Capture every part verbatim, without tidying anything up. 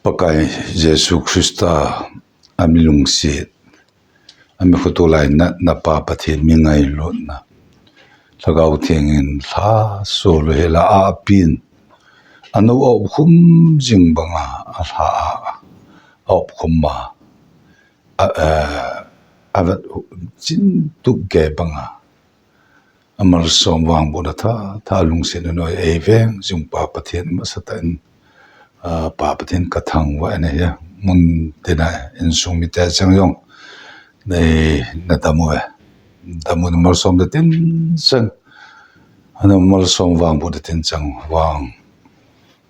Pakai Jesu Christa a mi lungset, a mi khotol a natna, Pa Pathen mi ngailutna, Lhagao Theng in lha sol u hel a, a pin, a nou a opkhum jing banga, a lha a, a opkhum a, a, a, a vet chin tuk ge banga, a malsom vangbohna tha, tha lungset a noi ei veng jing Pa Pathen masatah in, a, Pa Pathen ka thangvah in ahi, mun tina insung mite chang jong, nei, na dam uve. Dam u na malsom le tin chang. Ana malsom vangbohna tin chang vang.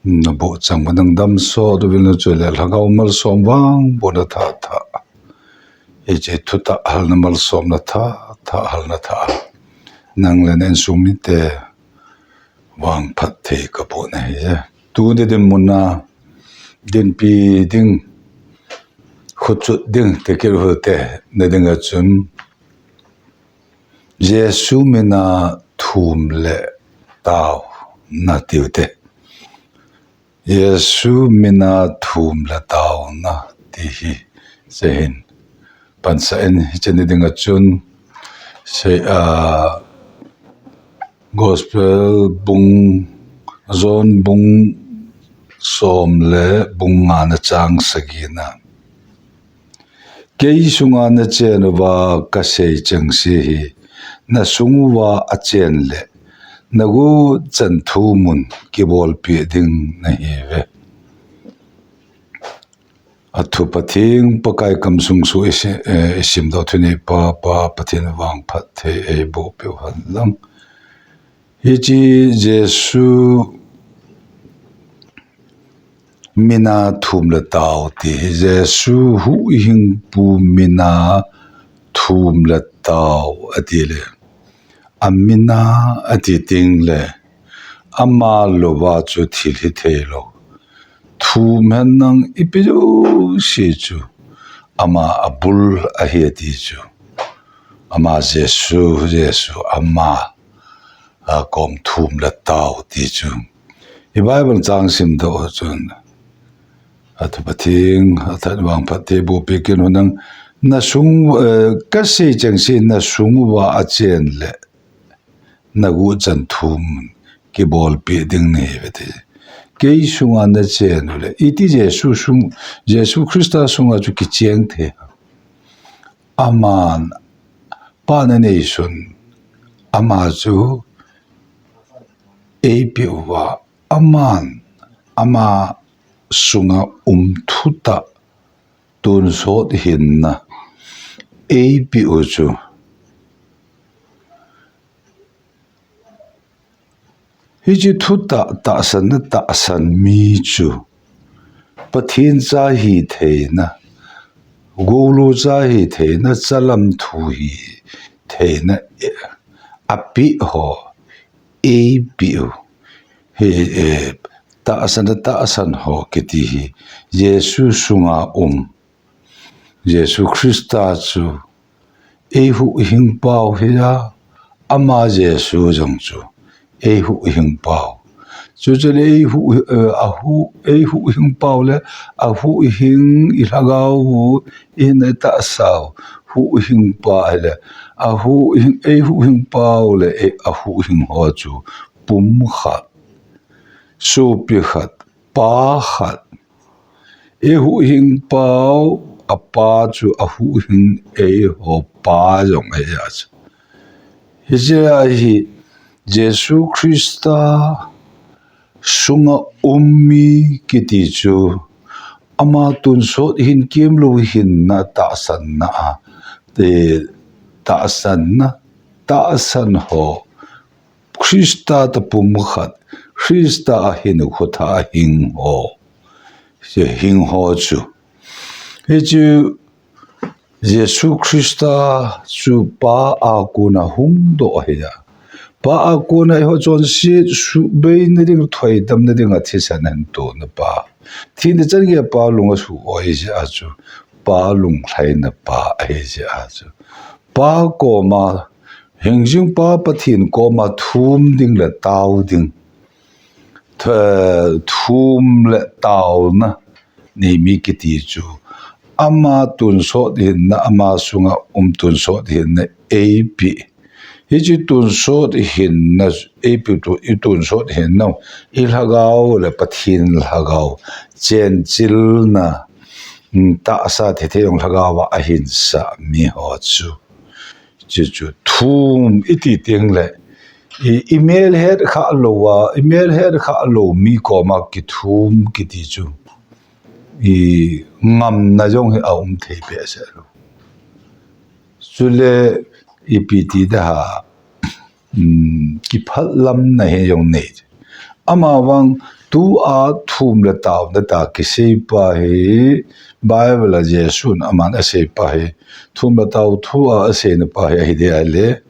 Na boh chang ba nang dam sot uvin, chule Lhagao malsom vangbohna tha tha. Hiche thutah halna malsomna tha tha halna tha. Nang le na insung mite vangphat thei ka boh nahi e. Tuni dinmun a, dinpi ding, khochut ding, te kil hul te, na ding a chun, Jesu mina thum le taona tiu te. Jesu mina thum le taona ti hi, se hin. Pansa in hiche ni ding a chun, se, a, Gospel bung, John bung som le bung nga na chang sagi na. Kei sunga na chen uva ka sei chengse hi, na sung uva a chen le, na guchan thumun kibolpeh ding nahi uve. A thu Pathen Pakai kam sung sung i si-, eh, i simdoh thu nei Pa, Pa Pathen vangphat thei ei boh peh u hen lang. Hiche Jesu mina thum le tao ti hi Jesu huhhingpu mina thum le tao ati le. A mina ati teng le, ama louva chu thil hi thei lou. Thum hen lang ipi jouse chu ama a bul ahi ati chu. Ama Jesu, Jesu, ama a kom thum le tao ti chu. I Bible chang simdoh chun, a thu Pathen, a tha vangphat thei boh peh kit un lang, na sung, eh, ka sei chengse na sung uva a chen le, na guchan thumun kibolpeh ding nahi uve ti. Kei sunga na chen u le, iti Jesu sung, Jesu Christa sunga chu kicheng thei. Aman, Pa na neisun, ama chu ei peh uva, aman, ama sunga um thutah tonsot hinna ei peh u chu. Hiche thutah tahsanna tahsan mi chu Pathen cha hi theina, golu cha hi theina, chalam thu hi theina, eh, a peh ho, ei peh u. Hi, eh, tahsanna tahsan ho kiti hi Jesu sunga um. Jesu Christa chu ei huhhingpau hi a, ama Jesu jong chu ei huhhingpau. Chuche le ei huh, eh, a huh, ei huhhingpau le a huhhing i lhagao u, i na tahsau huhhingpa hi le a huhhing, ei huhhingpau le ei a huhhing ho chu pumkhat, sopi khat, pa khat, ei huhhingpau, a pa chu a huhhing eiho pa jong ahi a chu. Hiche a hi Jesu Christa sunga um mi kiti chu ama tonsot hin kemlou hinna tahsanna a, te tahsanna, tahsan ho, Christa toh pumkhat, Christa a hin khotha a hing ho. Hiche hing ho chu. Hichu Jesu Christa chu Pa a kona hungdoh ahi a. Pa a kona eiho chonset suhbeina ding, thoidamna ding a thisan ahin tona pa. Thina chan geiya Pa lung a suh oi jeh a chu. Pa lunglhaina pa ahi jeh a chu. Pa koma, hingjing Pa Pathen koma thum ding le tao ding. Th-, thum le taona. nei mi kiti chu, ama tonsot hinna, ama sunga um tonsot hinna eipe. Hiche tonsot hinna, eipe tu, i tonsot hinna, i lhagao le Pathen lhagao, chenchilna, mm, tahsa thei thei jong lhagao a ahinsah mi ho chu. Chuchu thum iti teng le, i, i mel het kha lou a, i mel het kha lou mi koma kithum kiti chu, i ngamna jong hi aum thei behseh lou. Chule ipi ti da ha, um, kiphat lamna hi jong nei. Ama vang tua thum le taona ta kisei pa hi, Bible a Jesun aman asei pa hi, thum le tao thu a aseina pa hi, ahi ding ahile,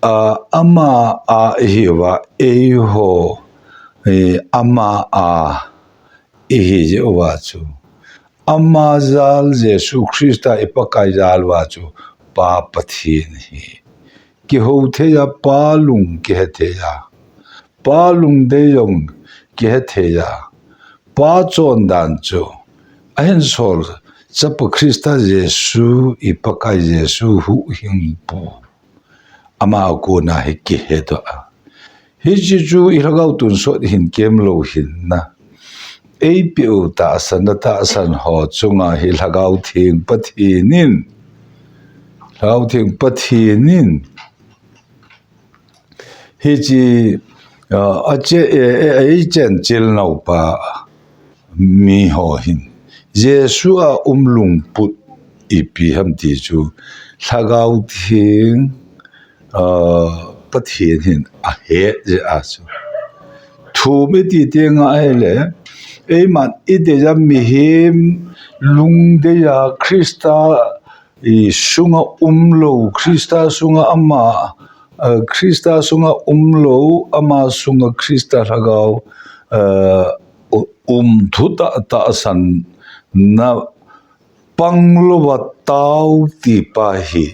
a, ama a ihi uva, eiho, e, ama a ihi jeh uva chu, ama jal Jesu Christa i Pakai jal uva chu, Pa Pathen hi. Kihou thei a, Pa lung kihe thei a, Pa lungdei jong kihe thei a, Pa chondan chu ahinsol Chapa Christa Jesu, i Pakai Jesu huhhingpu, ama a kona hi kihedoh a. Hiche chu i lhagao tonsot hin kemlou hinna, eipeu tahsan na tahsan ho chunga hi Lhagao Theng Pathen in, Lhagao Theng Pathen in, hiche, a, ache, e, e, eichenchil naupa mi ho hin, Jesu a um lungput ipi ham ti chu, Lhagao Theng, a, Pathen hin ahet jeh a chu. Thum iti teng ahile, eiman idei a mihem lungdei a Christa i sunga umlou, Christa sunga ama, a, Christa sunga umlou, ama sunga Christa lhagao, a, u-, um thutah tahsan na panglouva tao ti pa hi.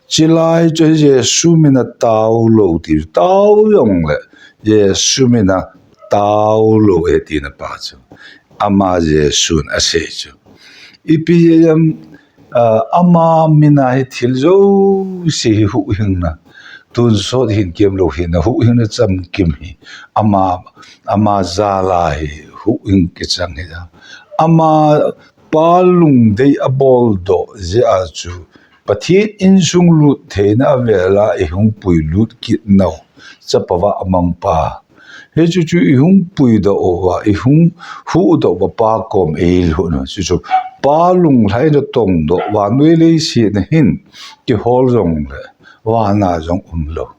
Chulai chu Jesu mina tao lou ti, tao jongle Jesu mina tao lou e tina pa chu. Ama Jesun asei chu. Ipi jeh ham, a, ama mina hi thil jouse hi huhhingna, tonsot hin kemlou hinna, huhhingna chamkim hi, ama, ama jal a hi huhhing kichang hi a. Ama Pa lungdei aboldoh jeh a chu, Pathen insung lut theina avel a i hung puilut kit nau, chapa va amang pa. Hichu chu i hung puidoh uva, i hung huhdoh uva Pa kom eilut u. Chuchu Pa lunglhaina tongdoh, vannoi leiset a hin kihol jongle, vana jong umlou.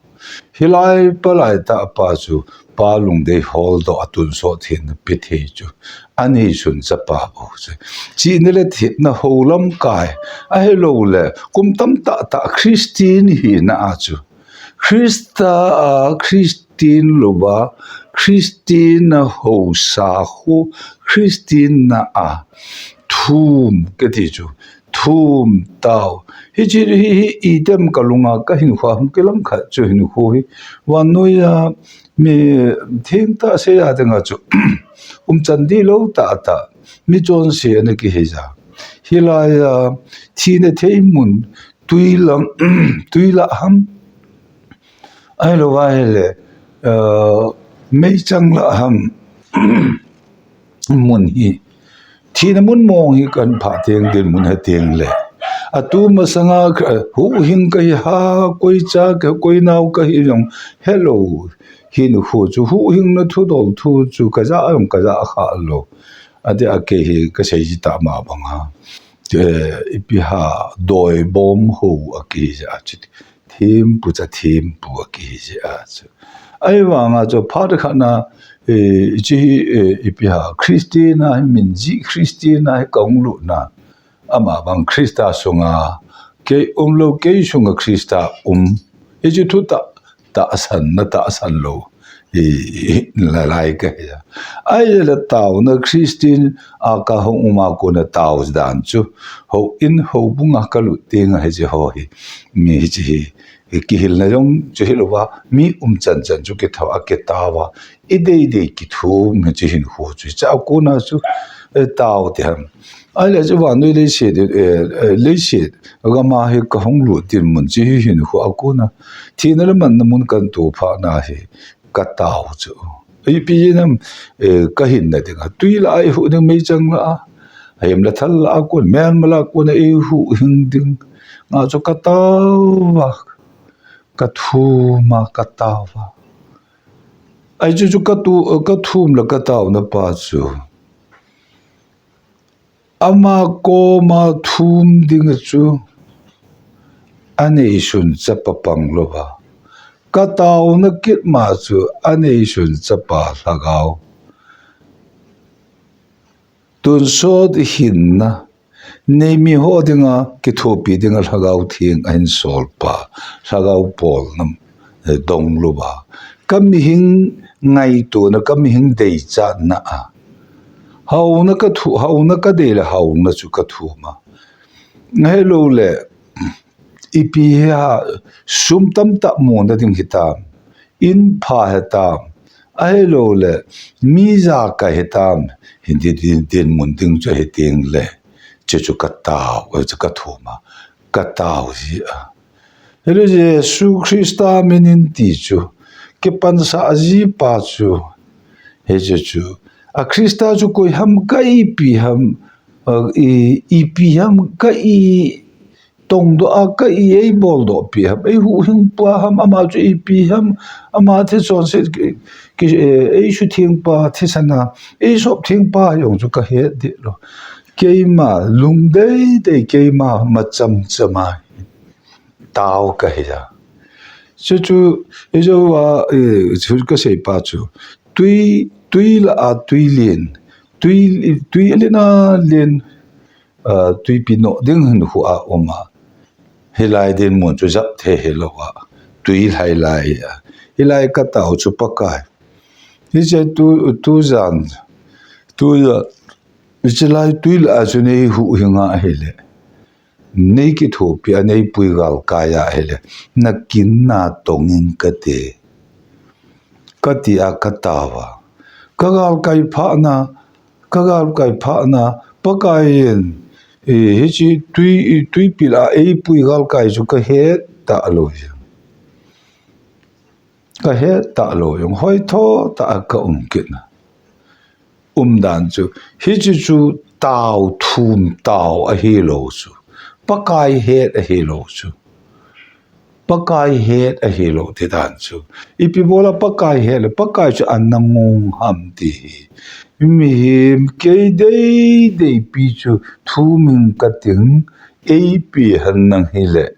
Hilai palai tah pa chu Pa lungdei holdoh a tonsot hinna pe thei chu. Aneisun chapa bou chu. Chihna le thina hou lamkai. Ahilouleh, kum tamtah tah Christian hina a chu. Christa a Christian louva, Christian a housa khu, Christian na a thum kati chu. Thum tao. Hiche hi, hi, item kalunga kahinkho hung kilang khat chu hinkho hi. Vannoi a mi thengtah seiya dinga chu umchan dihlou tahtah. Mi chonse ana kihi ja. Hilai a thina thei mun twi lang, twi lah ham. Ahilou ahile, a, meichang lah ham. Mun hi. Thina mun mong hi kan phah teng dinmun hi teng le. Atu masanga, a, huhhing kahi ham, koicha kahi, koi nao kahi jong helou. Hinkho chu huhhingna thudol thu chu kaja jong kaja khalou. Adeh a kei hi kasei ji tah ma bang a. E, ipi ham doibom hou akihi jeh a chu. Thempu cha thempu akihi jeh a chu. Ahivanga chu phat khat na, e, hiche hi, e, ipi ham Christian a hi min jih Christian a hi kahung lut na. Ama bang Christa sunga kei umlou, kei sunga Christa um. Hichu thutah, tahsan na tahsan lou. I, i, la lai kahi a. Ahile taona Christian a kahung um a kona tao dan chu. Houin houbung a kalut teng a hiche ho hi. Mi hiche hi. Hi kihilna jong chu hilouva, mi umchan chan chu kitho a kitao a, idei dei kithum hiche hinkho chu. Hiche a kona chu, eh, tao ti ham. Ahile chu vannoi leiset, eh, eh, leiset gam a hi kahung lut dinmun chu hi hinkho a kona thina le manna mun kahin to phat na hi katao chu. Ipi jeh ham, eh, kahinna dinga, twi lah a eihuh ding, meichang lah a, hem le thal lah a kon, melma lah a kon eihuhhing ding nga chu katao a, kathum a, katao a. Ahi chu chu katu-, kathum le kataona pa chu ama koma thum ding chu aneisun chapa pang louva, kataona kit ma chu aneisun chapa lhagao, tonsot hinna, neimi ho dinga kithopi dinga Lhagao Theng ahin sol pa, lhagao polna, eh, dong louva, ka mihing ngaitona, ka mihing deichatna a haona kathu-, haona kadei le haona chu kathum a. Ahilouleh, ipi ham, sum tamtah muna ding hitam, in pha hitam, ahilouleh, mi jakai hitam, hi di-, di-, dinmun ding chu ahi teng le, chu chu katao, chu kathum a, katao ji a. Hileh Jesu Christa min in ti chu, kipansah ji pa chu, hiche chu, a Christa chu koi ham, ka ipi ham, a, i, ipi ham, ka i tongdoh a, ka i eiboldoh pi ham, eihuhhing pa ham, ama chu ipi ham, ama thi chonset ki, ki, eh, eisutheng pa, thisan a eisop theng pa jong chu kahet deh lou. Keima lungdei dei, keima macham cham a tao kahi a. Chu chu, ijou a, eh, chu kasei pa chu, twi, twi lah a twi len, twi, twi len a len, ah, twipi noh ding hinkho a um a. Hilai dinmun chu jap thei hilou a, twi lhai lai a. Hilai katao chu Pakai, hiche tu, tujan, tujan, hiche lai twi lah a chu neihuhhing a ahile, neikithopi a, neipui galkai a ahile, nakin natong in kate, kati a katao a. Kagalkai phat na, kagalkai phat na, Pakai in, eh, hiche twi, twipi lah a eipui galkai chu kahet talou jeng. Kahet talou jeng. Hoitho tah a kaum kit na. Umdan chu, hiche chu tao, thum tao ahilou chu, Pakai het ahilou chu, Pakai het ahilou ti dan chu. Ipi bola Pakai het le, Pakai chu ana ngong ham ti hi. Mihem kei dei dei pi chu thum in kating, eipe hen nang hile,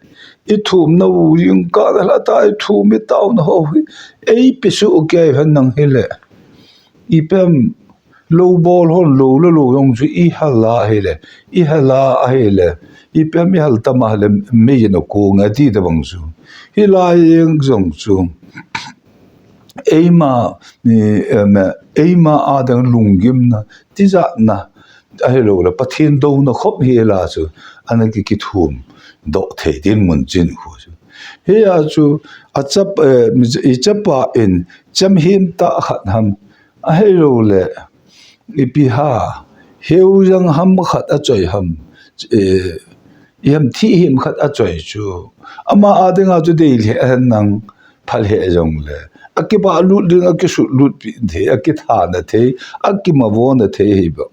ithumna u jingkah na lhah tah a ithum itaona ho hi, eipe soh kei hen nang hile, ipi ham, lou bol hon lou le lou jong chu ihal a ahile, ihal a ahile, ipi ham ihal tam a ahile, mei in akong e ati tabang chu. Hilai jeng jong chu, eima, eh, em, eima a ding lunggimna, tijatna, ahilouleh Pathen douna khop hi la chu, ana ki, kithum doh thei dinmun chu hinkho chu. Hia chu, achap, eh, ichapa in, chemhem tah khat ham, ahilouleh, ipi ham, heujang ham khat achoi ham, eh, ihem thihhem khat achoi chu, ama a dinga chu dei lheh hen nang, phal lheh jongle, akibahlut ding, akisutlut pi thei, akithana thei, akimavona thei hi ba,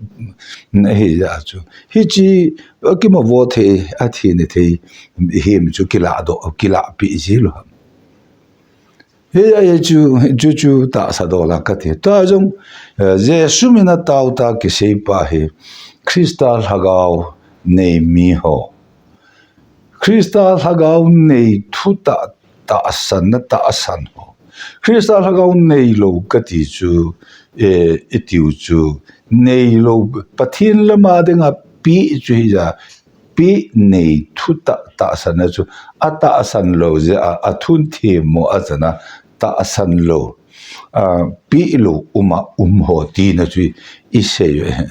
ahi ja chu. Hiche, akimavo thei, athina thei, hem chu kilah doh, kilahpi ji lou ham. Hia, hia chu, chu, chu tahsa dola kati. Tua jong, eh, Jesu mina taota kisei pa hi, Christa lhagao nei mi ho, Christa lhagao nei thutah, tahsan na tahsan ho. Christa lhagao neilou kati chu, eh, itiu chu, neilou, Pathen lama dinga peh chu hija, peh nei thutah, tahsan na chu, atahsan lou jeh a, athun themmo a chana, tahsan lou, a, peh lou uma um ho tina chu isei uve.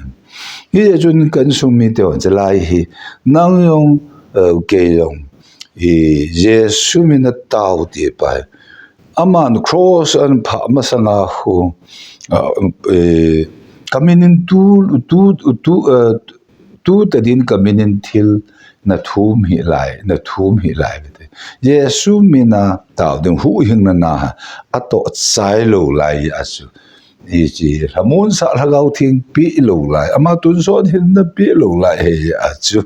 Hijeh chun ka insung mite hon chalai hi, nang jong, eh, kei jong, i Jesu mina tao ti pa hi, aman cross ahin phah masanga khu, a, eh, Kaminin tu, tu, tu, eh, tu tadin kaminin thil nathum hilai, nathum hilai vete. Jesu mina tao ding, huhhingna na ha, atoh chai lou lai achu. Hichi, lhamonsah Lhagao Theng pe lou lai, ama tonsot hinna pe lou lai hi achu.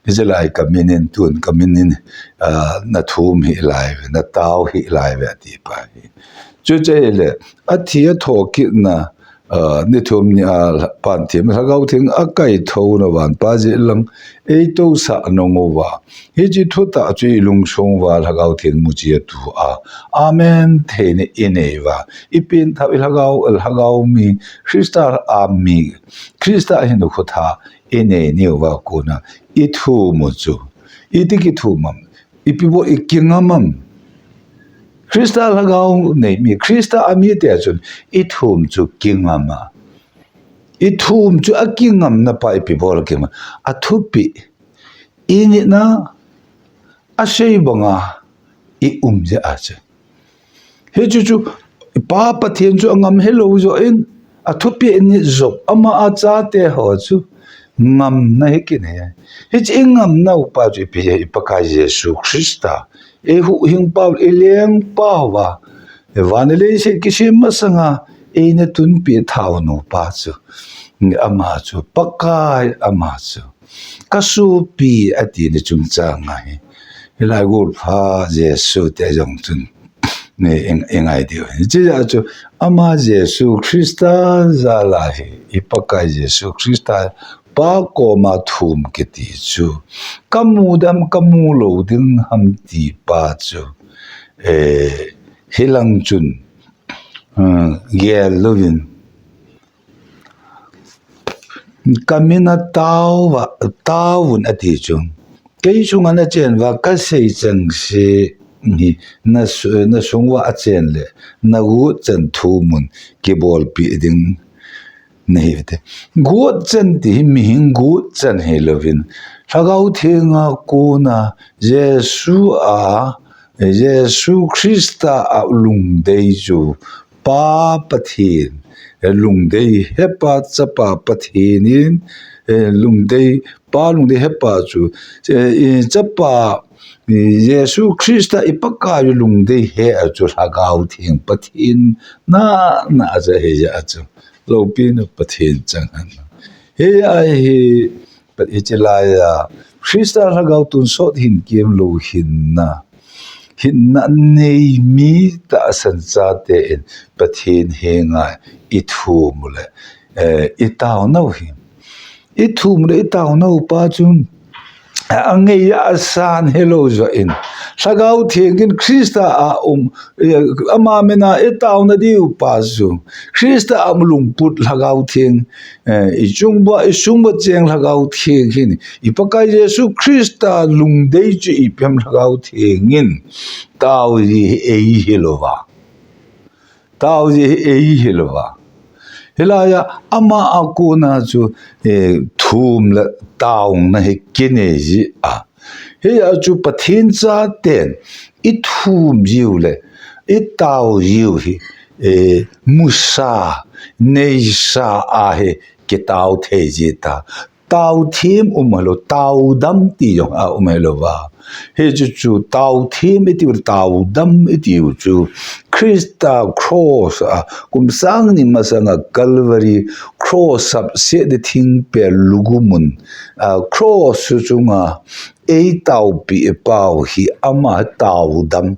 Hichi lai kaminin tun, kaminin, ah, nathum hilai ve, natao hilai ve ati pa hi. Chuche le, athi athokitna, ah, nithum ni a pan thim Lhagao Theng akaithou na van pa jeh lang, eitousah nung uva. Hichi thutah chu ilungsung uva Lhagao Theng muchi atu a. Amen theina inei uva. Ipin thap i Lhagao, Lhagao mi, Christa a mi, Christa hin khutha inei ni uva kona. Ithum u chu. Iti kithum am. Ipi bol i kingam am. Christa Lhagao nei mi, Christa a mi te chun ithum chu kingam a. Ithum chu akingamna pa ipi bol kingam. Athupi. Inina asei banga i um jeh a chu. Hichu chu, Pa Pathen chu angam helou joh in, athupi in ni jop ama a chate ho chu, ngamna hi kinei. Hichi ingamna u pa chu ipi, i Pakai Jesu Christa, eihuhhing pau, eileng pau va, van le leiset kisem masanga, eina tunpi thao nu pa chu, ama chu, Pakai ama chu. Kasopi ati ni chungchang ahi. Hilai golpha Jesu te jong chun. Ni eng, engai diu. Hichi a chu ama Jesu Christa jal a hi. I Pakai Jesu Christa pa koma thum kiti chu. Kamu dam kamu lou ding ham ti pa chu. Eh, hilang chun. Hmm, gel louvin. Kamina tao va, tao un ati chu. Kei chunga nachen va kasei chengse hi na su-, nasung uva achen le, nagot chan thumun kibolpi ding nahi vete. Got chan ti hi mihem got chan hilouvin. Lhagao Thenga kona Jesu a, Jesu Christa a lungdei chu Pa Pathen, lungdei hepa Chapa Pathen in, lungdei Pa lungdei hepa chu, Chapa, Jesu Christa i Pakai lungdei he a chu Lhagao Theng Pathen na, na a chu he a chu. Loupina Pathen chang han. He a hi, Pat hichi lai a, Christa Lhagao tonsot hin kemlou hinna. Hinna nei mi tahsan chate in Pathen henga i thum u le, eh, i tao nau hi. I thum u le i tao nau pa chun, eh, angei a asan helou joh in. Lhagao Theng in Christa a um, eh, ama mina i tao na diu pa chu. Christa a um lungput Lhagao Theng, eh, i chung uva, i sung uva cheng Lhagao Theng hin. I Pakai Jesu Christa lungdei chu i pem Lhagao Theng in. Tao ji hi ei hilouva. Tao ji hi ei hilouva. Hilai a ama a kona chu, eh, thum le taona hi kinei ji a. Hi a chu Pathen chaten i thum jiu le, i tao jiu hi, eh, musa, neisa a hi kitao thei ji ta. Tao them um hilou, tao dam ti jong a um hilouva. Hichu chu tao them i tiu, tao dam i tiu chu Christa cross a, kum sang ni masanga Calvary cross ap se de thingpel lugumun, a, cross chu chunga ei taopi pau hi ama tao dam,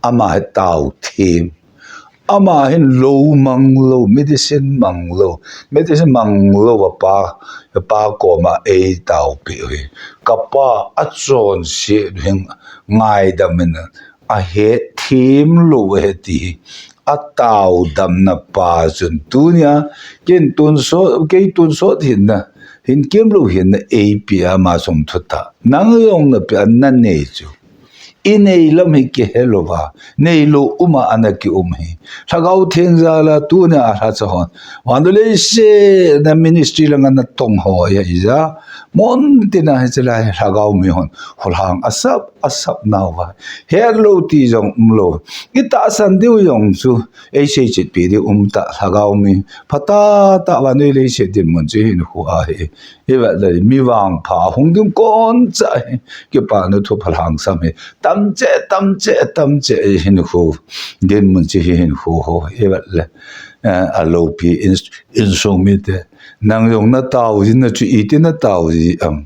ama tao them. Ama hin lou mang lou, medicine mang lou, medicine mang lou a pa, pa koma ei taopi u hi. Ka pa a chonset u hin ngaidam in a het them lou u ahi ti hi. A tao damna pa chun tunia, ken tonsot, kei tonsot hinna, hin kemlou hinna ei pe a ama sung thutah. Nang jong na pe a na nei chu. I nei lam hi kihe louva, nei lou um a ana ki um hi. Lhagao Theng jal a tunia lhacha hon. Van le leiset a ministry langa na tong ho a ija. Mun tina hiche lai lhagao mi hon, holhang asap, asap nauva. Helou ti jong umlou. Itahsan diu jong chu, eisei chetpi diu umtah lhagao mi. Phatah tah vannoi leiset dinmun chu hinkho ahi. Hivet le mi vangpha hung ding kon cha hi. Kipana thu phalhang sam hi. Tamche, tamche, tamche hinkho. Dinmun chu hinkho ho. Hivet le. Eh, aloupi in, insung mite. Nang jong natao jin na chu iti natao ji am.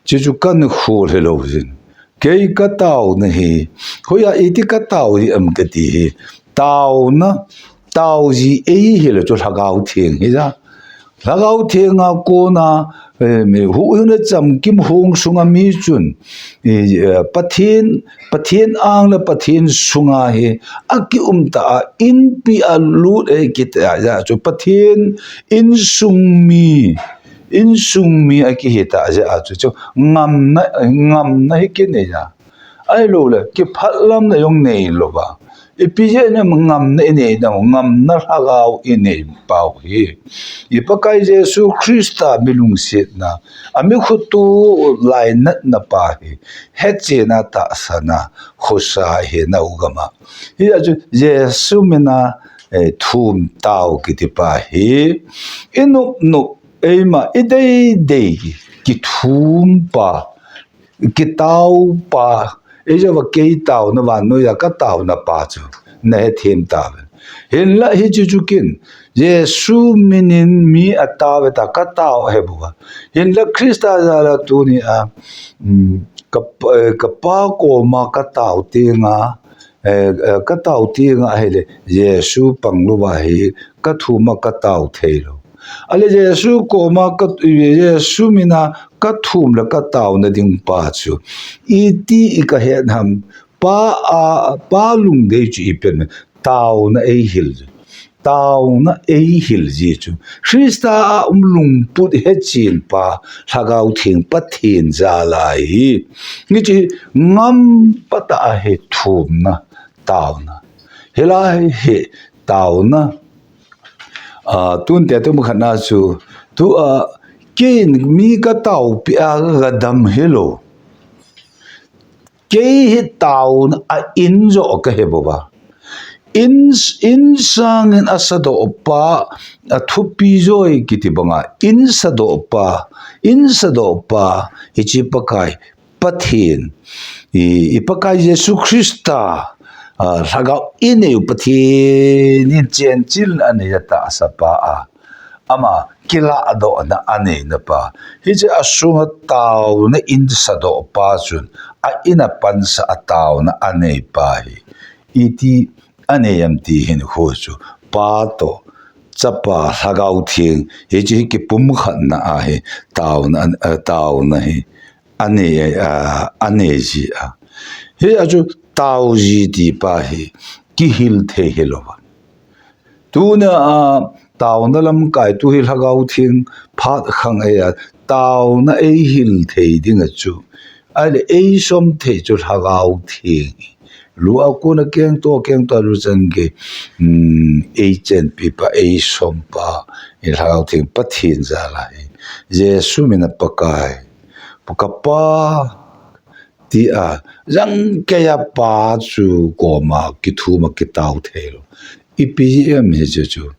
Chuchu kahin khol hilou jin. Kei kataona hi. Hoiya iti katao ji am kati hi. Taona, tao ji eihil chu Lhagao Theng hija. Lhagao Theng a kona, eh, mi huhhingna chamkim hung sunga mi chun, eh, Pathen, Pathen ang le Pathen sunga hi akium ta a, inpi a lut e kiti a, ja chu Pathen insung mi, insung mi akihi ta ja chu, chu ngamna, ngamna hi kinei ja. Ahilouleh, kiphatlamna jong neilouva. Ipi jeh inem ngamna inei dam, ngamna lhagao inei pau hi. I Pakai Jesu Christa mi lungsetna, ami khutu lainatna pa hi, hetchenna tahsanna, khosa hi nau gama. Hia chu Jesu mina, eh, thum tao kiti pa hi. Inop nop, eima, ideidei, kithum pa, kitao pa, eijouva kei taona vannoiya kataona pa chu, nahethem tauve. Hinla hichu chu kin, Jesu minin mi atao ve ta katao ahi bouva. Hinla Christa jala tunia, um, ka, eh, kapa koma katao tenga, eh, eh, katao tenga ahile, Jesu panglouva hi, kathuma katao theilou. Ahile Jesu koma ka, Jesu mina kathum le kataona ding pa chu. Iti i kahet ham, pa a, pa lungdei chu ipi ham, taona eihil ji. Taona eihil ji chu. Christa a um lungput hetchen pa, Lhagao Theng Pathen jala hi. Hiche ngam pata ahi thumna, taona. Hilai hi taona. Ah, tun te tu makhatna chu, tu, ah, kei mi kataopi a kadam hilou. Kei hi taona a in jo kahi bouva. In, in sangin asadoh pa, athupi joi kiti banga, in sadoh pa, in sadoh pa, hiche Pakai, Pathen, i, i Pakai Jesu Christa, a, Lhagao inei u Pathen in chenchilna anei a tahsa pa a, ama kilahdohna aneina pa. Hiche asunga taona in sadoh pa chun, a in a pansa a taona anei pa hi. Iti anei em ti hinkho chu, Pa toh, Chapa, Lhagao Theng, hiche hi kipumkhatna ahi, taona, a, taona hi. Anei, a, anei ji a. Hia chu tao ji ti pa hi kihil thei hilouva. Tuna a, taona lamkai tu hi Lhagao Theng phat khang ahi a, taona eihil thei dinga chu. Ahile eisomthei chu Lhagao Theng. Lu a kona kengto, kengto lu chan gei, um, eichenpi pa, eisom pa, i Lhagao Theng Pathen jala hi. Jesu mina Pakai. Ka Pa, tia, jangkeiya Pa chu koma kithuma kitao theilou. Ipi em hiche chu.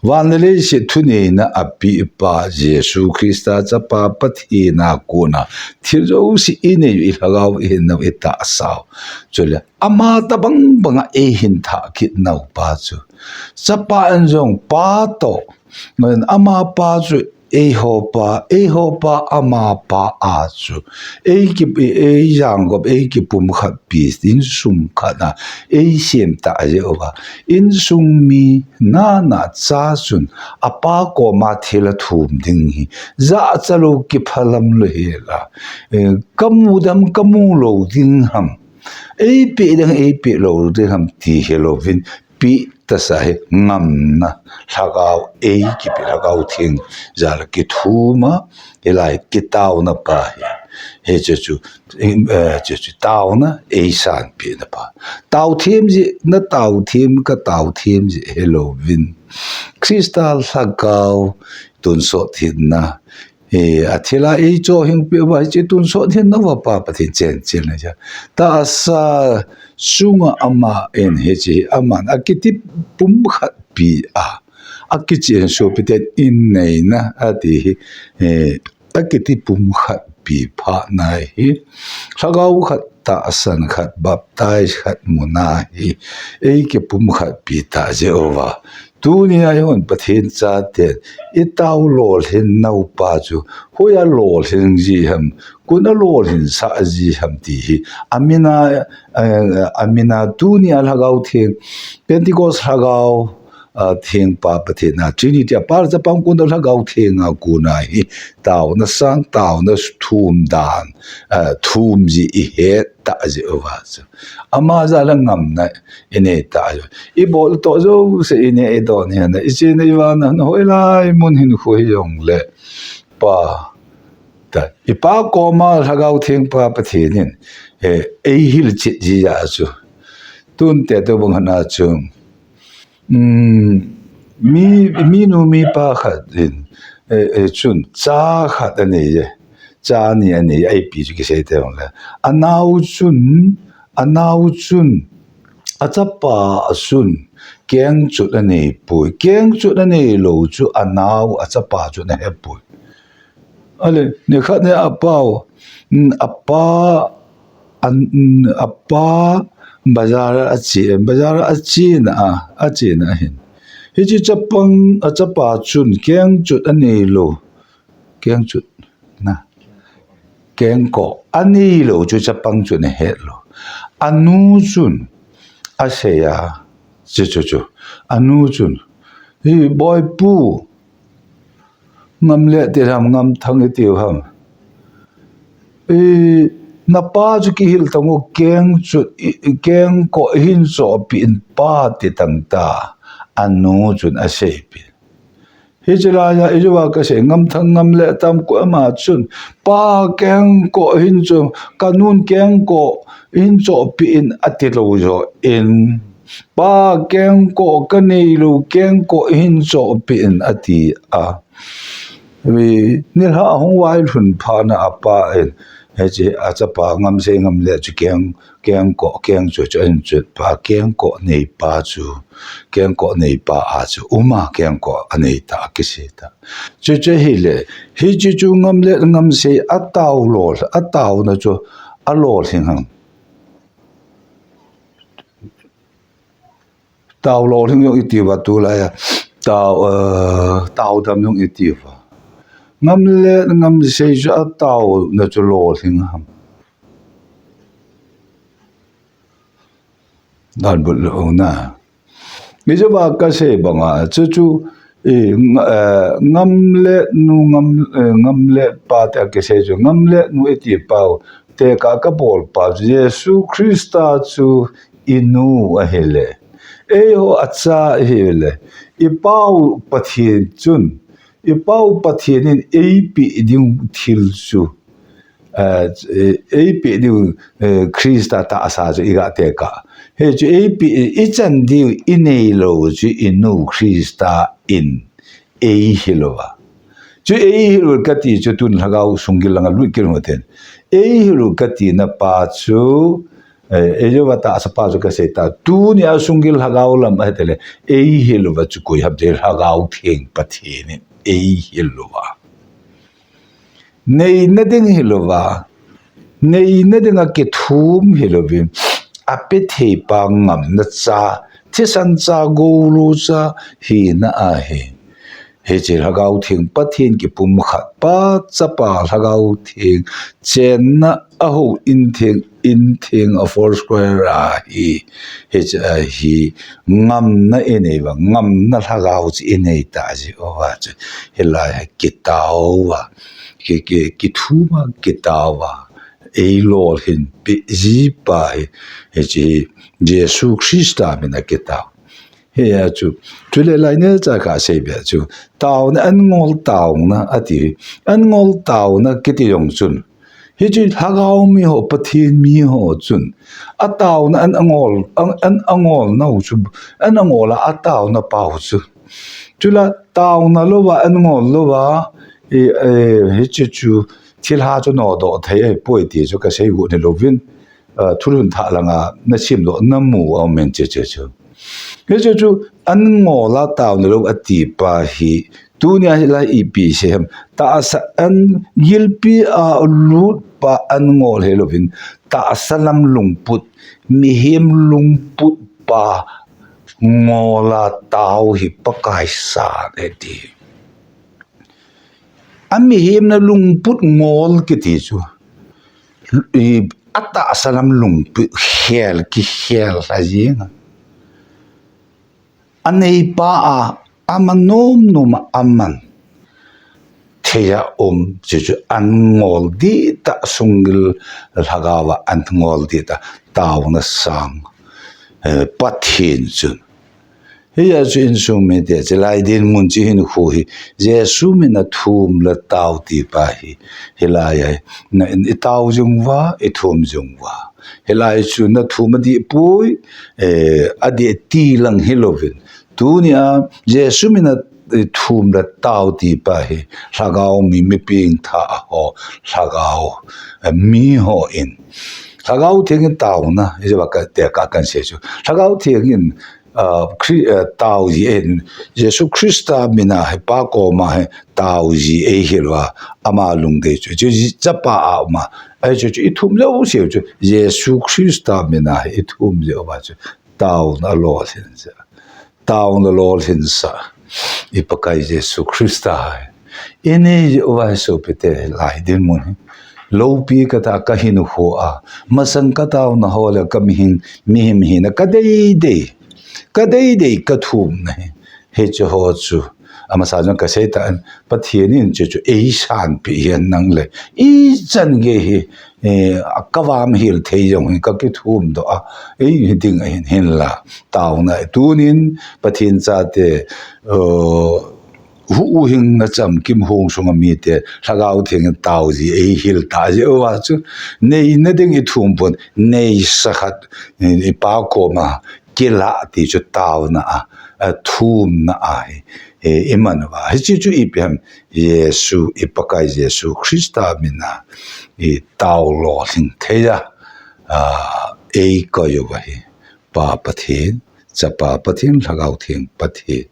Van le leiset thuneina apeh pa Jesu Christa Chapa Pathen a kona thil jouse inei u, i lhagao, i hinnau, i tahsau. Chule ama tabang banga eihin thah kit nau pa chu. Chapa in jong Pa toh. Ama Pa chu eiho Pa, eiho Pa ama Pa a chu. Eiki, eijangop, eikipumkhatpi, insung khat a, eisem tah jeh uva. Insung mi nana cha chun, apa koma thil athum ding hi. Jachalou kiphalam lou hela. Eh, kamu ding ham, kamu lou ding ham. Eipeh ding, eipeh lou ding ham ti hilouvin. Peh tasa hi ngamna, lhagao, eikipeh lhagao theng jal a kithuma, hilai kitaona pa hi. Hiche chu, eh, hiche chu taona, eisanpeh na pa. Taothem jeh, natao them, katao them jeh hilouvin. Christa lhagao, tonsot hinna, E, athila eichoh hing peh uva, hiche tun sot hin nava Pa Pathen chen chen le ja. Tahsa chunga aman hiche hi aman akiti pumkhat pi a. Akichen sopiten in neina ati hi, e, akiti pumkhat pi phat na hi. Lhagao khat tahsan khat baptize khat muna hi. Eiki pumkhat pi ta jeh uva. Tunia ihon Pathen chaten, itao lolhin nau pa chu, hoiya lolhin ji ham, kona lolhin sah ji ham ti hi, amina, eh, amina tunia Lhagao Theng, Pentecost Lhagao, ah, Theng pa Pathen a, Trinity a, Pa le Chapa kona Lhagao Theng a kona hi, taona sang, taona thum dan, ah, thum ji ihet ta jeh uva chu. Ama jal a ngamna inei ta jeh. Ibol toh jouse inei idon hi na, ichena ivana na hoilai mun hin khu hijongle. Pa. Ta. Ipa koma Lhagao Theng pa Pathen in. E, eihil chet ji a chu. Tun te to bang hana chu. Um, mi, minu mipa khat in, eh, eh, chun, cha khat anei e. Cha ni anei, eipi chu kisei te jongle. Anao chun, anao chun, achapa a chun, kengchot anei poi. Kengchot anei lou chu, anao, achapa chu ana he poi. Ale, nikhat nia apao, mm, apa, an, mm, apa, bazar a ache, bazar a achena a, achena ahin. Hiche chapang, achapa chun, kengchot anei lou, kengchot, na, kengkoh, anei lou chu chapang chun ahet lou. Anu chun, asei a, chu, chu, chu, anu chun, hi boipu, Ngam le ti ham, ngam thang i tiu ham. I, na pa chu kihil tang u, keng chu, i, i, keng ko i hin cho pi in pa ti tang ta. A nu chun a sei pi. Hi chu lai a, i ju va ka sei, ngam thang ngam le tam ko ama chun, pa keng ko i hin cho, ka nun keng ko i hin cho pi in a ti lo jo in. Pa keng ko ka nei lo, keng ko i hin cho pi in a ti a. Nilhah a hung vai lhun phat na a pa in, hiche a chapa ngam sei ngam le chu keng, keng ko, keng chu chu a hin chu pa, keng ko nei pa chu, keng ko nei pa a chu, uma keng ko a nei ta, a kisei ta. Chu chu hi le, hiche chu ngam le ngam sei a tao lo, a tao na chu, a lo hing hang. Tao lo hing jong i ti va tu lai a. Tao, eh, tao dam jong i ti va. Ngam le ngam sei chu a tao na chu lo hing ham. Dan but lo na. Mi chu va ka sei bang a, chu chu, i, ng-, eh, ngam le nu, ngam, eh, ngam le pa te a kisei chu, ngam le nu i ti pau, te ka ka bol pa, Jesu Christa chu i nu a hi le. Ei ho a cha a hi le. I pau Pathen chun, i pau Pathen in ei pi ding thil chu. Eh, ei pi diu, eh, Christa tahsa chu i ga te ka. He chu ei pi, i chan diu i nei lo chu i nu Christa in ei hi lo va. Chu ei hi lo ka ti chu tun lhagao sung gil langa lut kil mo ten. Ei hi lo ka ti na pa chu, eh, ei jo va tahsa pa chu ka sei ta. Tuni a sung gil lhagao lam a he te le. Ei hi lo va chu koi hap de lhagao theng Pathen in ei hi lo va. Neina ding hi lo va, neina ding a kithum hi lo vin, a pe thei pa ngamna cha, thisan cha, golu cha, hina a hi. Hiche lhagao theng Pathen kipumkhat pa, chapa lhagao theng, chenna a ho in theng, in theng a four square a hi, hiche a hi, ngamna i nei va, ngamna lhagao chu i nei ta ji o va chu, hilai hi kitao va. Ki, ki, kithum a kitao a, ei lolhin pi ji pa hi, hiche hi Jesu Christa min a kitao. Hi a chu, chule lai ne cha ka sei be chu, taona an ngol taona a ti, an ngol taona kiti jong chun. Hiche lhagao mi ho, Pathen mi ho chun, a taona an angol, an, an angol nau chu, an angol a, a taona pau chu. Chula taona lo va, an ngol lo va, I, eh, hiche chu thilha chu nodoh thei ahipoi ti chu kasei got hilouvin, ah, thulhun thah langa nasimdoh namu aum in hiche chu. Hiche chu an ngol a taona lou ati pa hi, tunia hilai ipi sei ham, tahsa an gilpi a lut pa an ngol hilouvin, tahsa lam lungput, mihem lungput pa ngol a tao hi Pakai san ahi ti. A mihem na lungput ngol kiti chu, i, a tahsa lam lungput khel, kikhel lha jing a. A neipa a, ama nom nom a aman thei a um, chu chu an ngol dihtah, sunggil lhagao a an ngol dihtah, taona sang, eh, Pathen chun. Hijeh chun insung mite, chulai dinmun chu hinkho hi, Jesu min a thum le tao ti pa hi, hilai a, na, i tao jing uva, i thum jing uva. Hilai chu na thum adih poi, eh, adih ti lang hilouvin. Tunia, Jesu min a, eh, thum le tao ti pa hi, lhagao mi, mi pengtha ho, lhagao, eh, mi hon. Lhagao Theng in taona, hiche va ka, te ka kan sei chu. Lhagao Theng in, ah, Khri-, ah, tao ji ahin, Jesu Christa min a hi Pa koma hi tao ji eihil uva, ama lungdei chu. Chu ji, Chapa a um a. Ahi chu, chu i thum jouse chu, Jesu Christa min a hi i thum jeh uva chu, taona lolhin jeh. Taona lolhinsah, i Pakai Jesu Christa hi. I nei jeh uva hi sopite, lai dinmun hi. Loupi kati a ka hinkho a, masang ka taona ho le ka mihem, mihem hina ka deidei, ka deidei ka thumna hi. Hiche ho chu, amasa jong ka sei tan, Pathen in chu chu ei sanpeh hen lang le, ichan gei hi, eh, ka vamhil thei jong hi ka kithum doh a, ei hi ding ahin, hinla. Taona, tunin Pathen chate, uh, hu u hing na chamkim hung sunga mite, Lhagao Theng in tao ji eihil ta jeh uva chu, neina ding i thum pon, neisa khat, i, i Pa koma, kilah ti chu taona a, a thumna a hi, eh, i man uva. Hiche chu ipi ham, Jesu, i Pakai Jesu Christa min a, i tao lolhing thei a, ah, ei koi uva hi. Pa Pathen, Chapa Pathen, Lhagao Theng Pathen.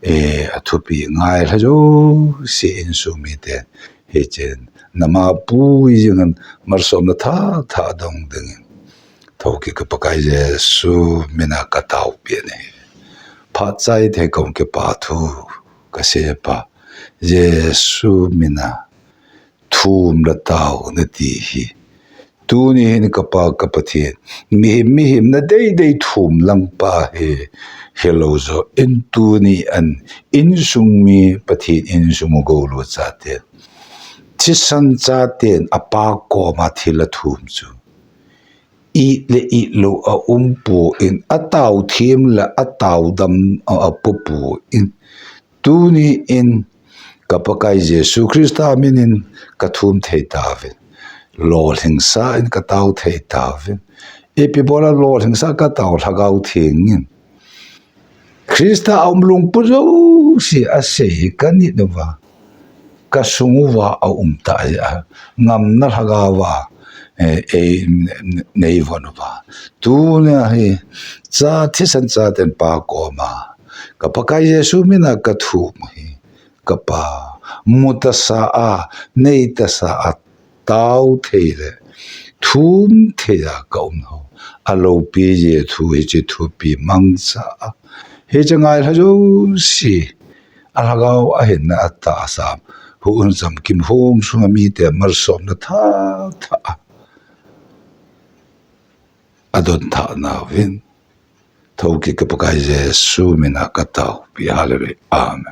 Eh, a thupi ngailha jouse insung mite. Hichun, nama pui jingin malsomna thah thah dong dingin. Thokit ka Pakai Jesu min a ka taopi ahi. Phat chai thei kong kipa thu ka seipa. Jesu min a thum le tao nati hi. Tuni hin ka Pa ka Pathen, mihem, mihem na deidei thum lang pa hi, hilou jo in tuni an insung mi Pathen insung u golu chate. Thisan chaten a Pa koma thil athum chu. It le it lou a um pon, a tao them le a tao dam a, a po pon. Tuni in ka Pakai Jesu Christa min in ka thum thei tauvin. Lolhingsa in ka tao thei tauvin. Ipi bola lolhingsa ka tao Lhagao Theng in. Christa a um lungput jouse a sei ka nit uva. Ka sung uva a um ta jeh a. Ngamna Lhagao a, eh, ei, nei von uva. Tuna hi, cha thisan chaten Pa koma. Ka Pakai Jesu min a ka thum hi. Ka Pa, mu tasa a, nei tasa a, tao thei le, thum thei a ka um ho. A loupi jeh thu hiche thupi mangcha a. Hiche ngailha jouse. A Lhagao a hinna a tahsa. Hu un chamkim hung sunga mite malsomna thah thah a. A don thah nauvin. Thokit ka Pakai Jesu min a ka taopi. Hallelujah. Amen.